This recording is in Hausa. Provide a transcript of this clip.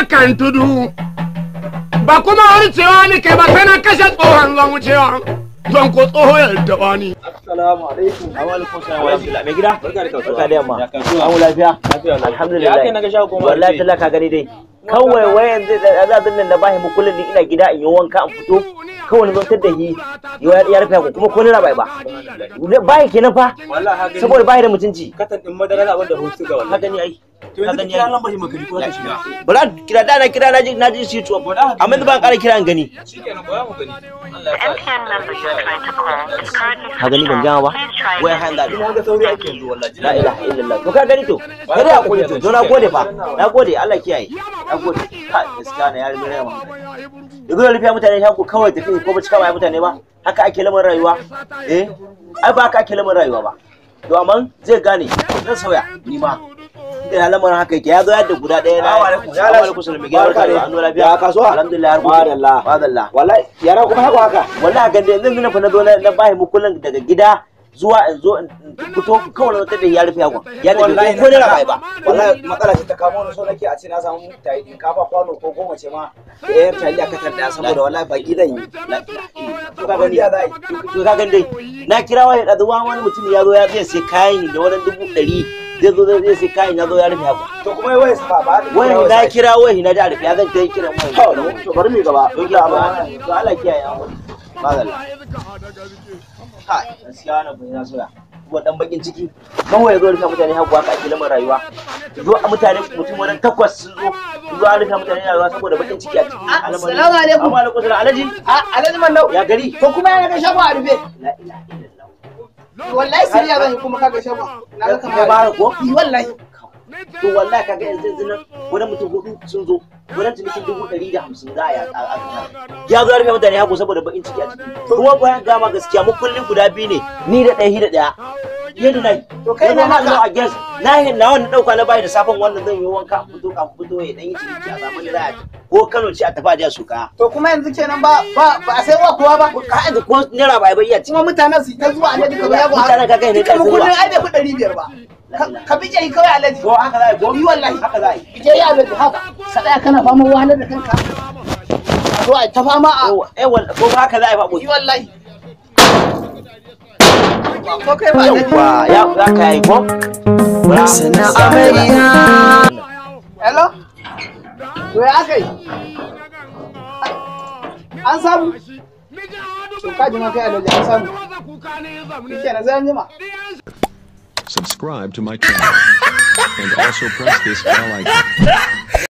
Kan tudu ba kuma wucewa ni kai ba, sai na kashe tsohon zan wucewa don ko tsoho ya taɓa ni. Assalamu alaikum. Wa alaikum salam wa rahmatullah. Mai gida? Barka da kasuwa. Barka da yamma. Ya kasuwa? An lafiya? Lafiya lau. Alhamdulillah. Ya kai na ga shago kuma Wallahi rufe. talaka ka gani dai. Kawai wai yanzu azabin nan na bahi mu kullun ni ina gida in yi wanka in fito. Kawai na zantar da shi ya rufe ku kuma ko naira bai ba. Bahi kenan fa. Wallahi ha gani. Saboda bahi da mutunci. Katan din madara da abin da hutu ga Ka wallahi. gani ai. To yanzu Ka gani kira ai. lambar shi makari ko ta shiga. Bara kira da na kira na ji shi to. Amma yanzu ban ƙara kira in gani. Shikenan goya mu gani. Allah ya sa. MTN number you are trying to call is currently Ka gani ban switched off. jama ba. Please try Wai again han da Ina ga sauri ake yanzu wallahi. La ilaha illallah. To ka gani to. Kada hakuri to. To na gode fa. Na gode, Allah kiyaye. Na gode. Ka gaskiya na yari mai yawa. Yanzu da rufiya mutane shago kawai tafi ko ba cika ba mutane ba. Haka ake lamarin rayuwa. Eh? Ai ba haka ake lamarin rayuwa ba. To amma zai gane zan sauya ni ma. Ina lamarin haka yake ya zo yadda guda ɗaya na. Assalamu alaikum. Assalamu alaikum salam. Mai gida, barka da annu lafiya. Ya kasuwa? Alhamdulillah har kuke. Madalla. Madalla. Wallahi yara kuma haka haka. Wallahi gande yanzu na fa na zo na bahi mu kullun daga gida zuwa in zo in fito kawai na tada ya rufe yagon. Ya tafi ko naira bai ba. Wallahi matsala ce ta kamo ni, so nake a ce na samu tayi kafa kwano ko goma ce ma da yar taliya katar da, saboda wallahi baki zan yi. To ka gani, to ka gani dai na kira wani da zuwa wani mutum ya zo ya zai sai kayan da wani 100,000 zai zo zai sai kayan, ya zo ya rufe yagon. To kuma wai sa ba. Wai na kira wai na ji a rufe ya zan kai kiran wai. To bari mu gaba. To to Allah kiyaye an wani. Madalla. Kai gaskiya wannan bai na soya. Kuma dan bakin ciki kawai ya zo rufe mutane hagu, haka ake lamarin rayuwa. Zo a mutane mutum wajen takwas sun zo zo an rufe mutane rayuwa saboda bakin ciki a cikin al'amarin. Assalamu alaikum. Amma alaikum salam alhaji. Alhaji Mandau. Ya gari? To kuma yana ga shago a rufe. La ilaha illallah. Wallahi siriya zan yi kuma kaga shago. Na ga Kai kamar. bara ko? Yi wallahi. To wallahi kaga yanzu yanzu nan wani mutum hudu sun zo wani cinikin 150,000 za a yi ya zo ya rufe mutane hagu saboda bakin ciki a ciki. Kuma bayan gama gaskiya mu kullum guda biyu ne, ni da ɗaya, hi da ɗaya yadda na yi. To kai na na naka. zo a gas na yi na wannan ɗauka na bayi da safan wannan zan yi wanka in fito kan fito ya ɗan yi ciniki a samu da za a ko Kano ce a tafi a jiya su kaya. To kuma yanzu kenan ba a sai wa kowa ba. Ka yanzu ko naira ba a yi ba iya ciki. Kuma mutanen su ta zuwa Alhaji ka zo yago. Mutanen ka kai ne Duka ta zuwa. kullun ai bai fi 500 ba. Ka bije yi kawai Alhaji. Ko haka za a yi ko? Yi wallahi. Haka za a yi. Bije yi Alhaji haka. Ka tsaya kana fama wahalar da kanka. A zo a ta fama a. Eh ko haka za a yi fa aboki. Yi wallahi. Ko kai ba Alhaji. Yawwa ya za ka yi ko? Sana amarya. Hello? To ya aka yi? An samu? To ka ji ma kai Alhaji an samu. Shikenan sai an jima. Subscribe to my channel and also press this bell icon.